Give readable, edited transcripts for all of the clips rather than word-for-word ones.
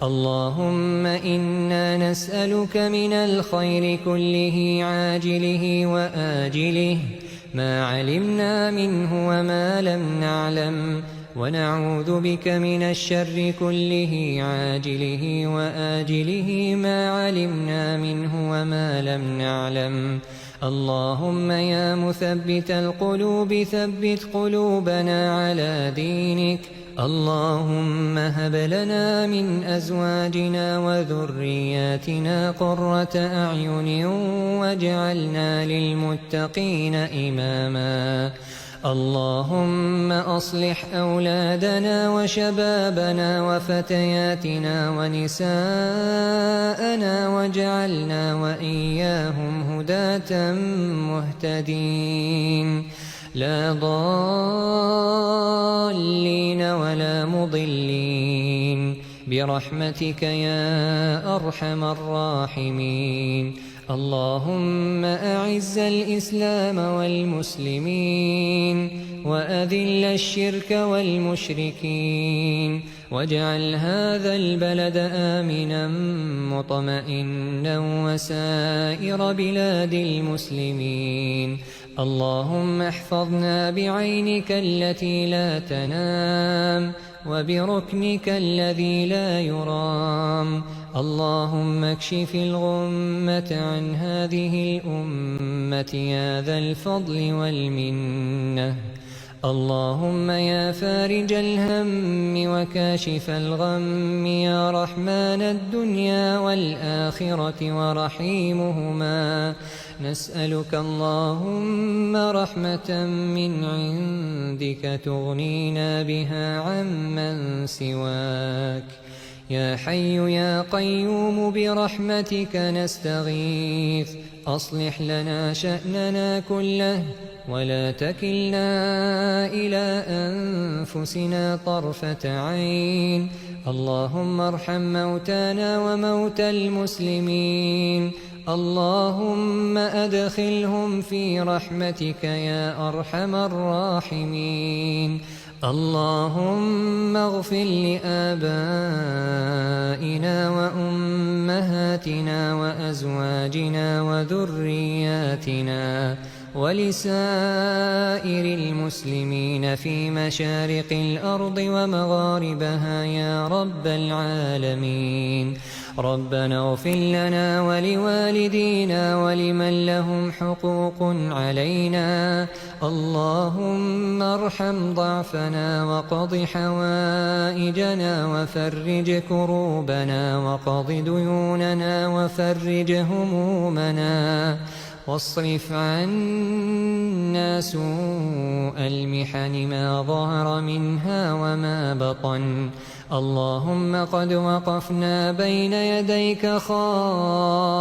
اللهم إنا نسألك من الخير كله عاجله وآجله ما علمنا منه وما لم نعلم، ونعوذ بك من الشر كله عاجله وآجله ما علمنا منه وما لم نعلم. اللهم يا مثبت القلوب ثبت قلوبنا على دينك. اللهم هب لنا من أزواجنا وذرياتنا قرة أعين واجعلنا للمتقين إماما. اللهم أصلح أولادنا وشبابنا وفتياتنا ونساءنا واجعلنا وإياهم هداة مهتدين لا ضالين ولا مضلين برحمتك يا أرحم الراحمين. اللهم أعز الإسلام والمسلمين وأذل الشرك والمشركين واجعل هذا البلد آمنا مطمئنا وسائر بلاد المسلمين. اللهم احفظنا بعينك التي لا تنام وبركنك الذي لا يرام. اللهم اكشف الغمة عن هذه الأمة يا ذا الفضل والمنة. اللهم يا فارج الهم وكاشف الغم يا رحمن الدنيا والآخرة ورحيمهما، نسألك اللهم رحمة من عندك تغنينا بها عمن سواك. يا حي يا قيوم برحمتك نستغيث، أصلح لنا شأننا كله ولا تكلنا إلى أنفسنا طرفة عين. اللهم ارحم موتانا وموتى المسلمين. اللهم أدخلهم في رحمتك يا أرحم الراحمين. اللهم اغفر لآبائنا وأمهاتنا وأزواجنا وذرياتنا ولسائر المسلمين في مشارق الأرض ومغاربها يا رب العالمين. ربنا اغفر لنا ولوالدينا ولمن لهم حقوق علينا. اللهم ارحم ضعفنا وقض حوائجنا وفرج كروبنا وقض ديوننا وفرج همومنا واصرف عنا سوء المحن ما ظهر منها وما بطن. اللهم قد وقفنا بين يديك خائفين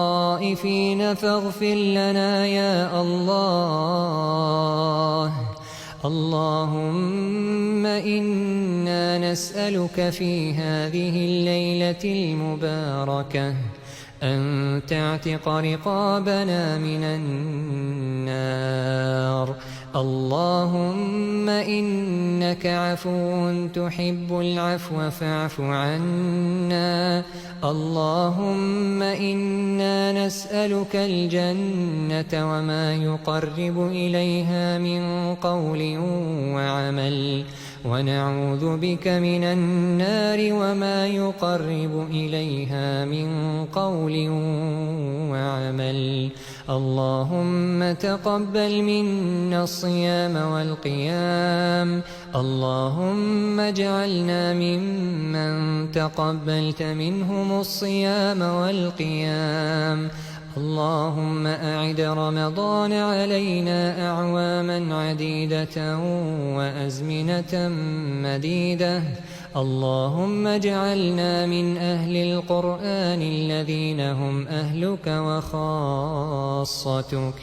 فاغفر لنا يا الله. اللهم إنا نسألك في هذه الليلة المباركة أن تعتق رقابنا من النار. اللهم إنك عفو تحب العفو فاعف عنا. اللهم إنا نسألك الجنة وما يقرب إليها من قول وعمل، ونعوذ بك من النار وما يقرب إليها من قول وعمل. اللهم تقبل منا الصيام والقيام. اللهم اجعلنا ممن تقبلت منهم الصيام والقيام. اللهم أعد رمضان علينا أعواما عديدة وأزمنة مديدة. اللهم اجعلنا من أهل القرآن الذين هم أهلك وخاصتك.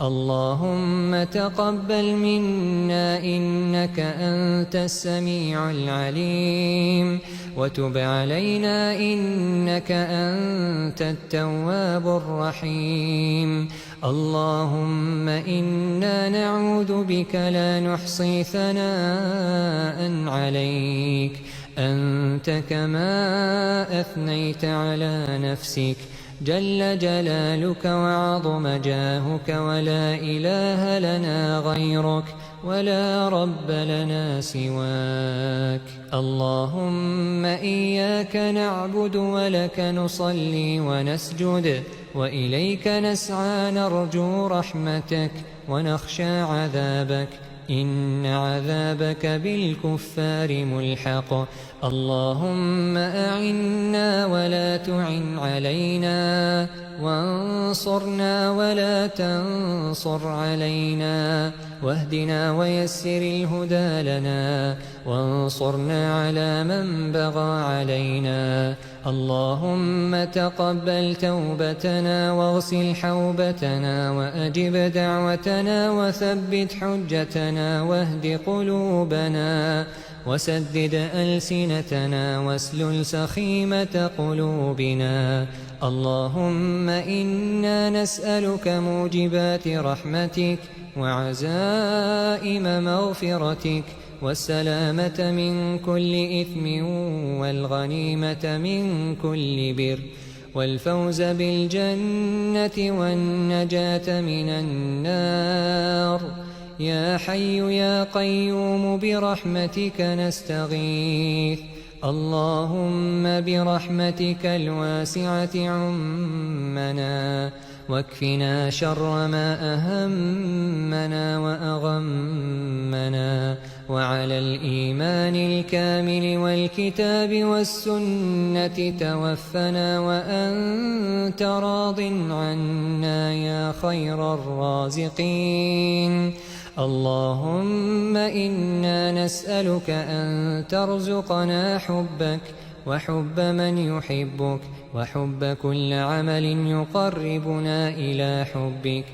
اللهم تقبل منا إنك أنت السميع العليم، وتب علينا إنك أنت التواب الرحيم. اللهم إنا نعوذ بك لا نحصي ثناء عليك، أنت كما أثنيت على نفسك، جل جلالك وعظم جاهك، ولا إله لنا غيرك، ولا رب لنا سواك. اللهم إياك نعبد ولك نصلي ونسجد، وإليك نسعى نرجو رحمتك ونخشى عذابك، إن عذابك بالكفار ملحق. اللهم أعنا ولا تعن علينا، وانصرنا ولا تنصر علينا، واهدنا ويسر الهدى لنا، وانصرنا على من بغى علينا. اللهم تقبل توبتنا واغسل حوبتنا، وأجب دعوتنا، وثبت حجتنا، واهد قلوبنا، وسدد ألسنتنا، واسلل سخيمة قلوبنا. اللهم إنا نسألك موجبات رحمتك، وعزائم مغفرتك، والسلامة من كل إثم، والغنيمة من كل بر، والفوز بالجنة، والنجاة من النار. يا حي يا قيوم برحمتك نستغيث. اللهم برحمتك الواسعة عمنا، واكفنا شر ما أهمنا وأغمنا، وعلى الإيمان الكامل والكتاب والسنة توفنا وأنت راض عنا يا خير الرازقين. اللهم إنا نسألك أن ترزقنا حبك، وحب من يحبك، وحب كل عمل يقربنا إلى حبك.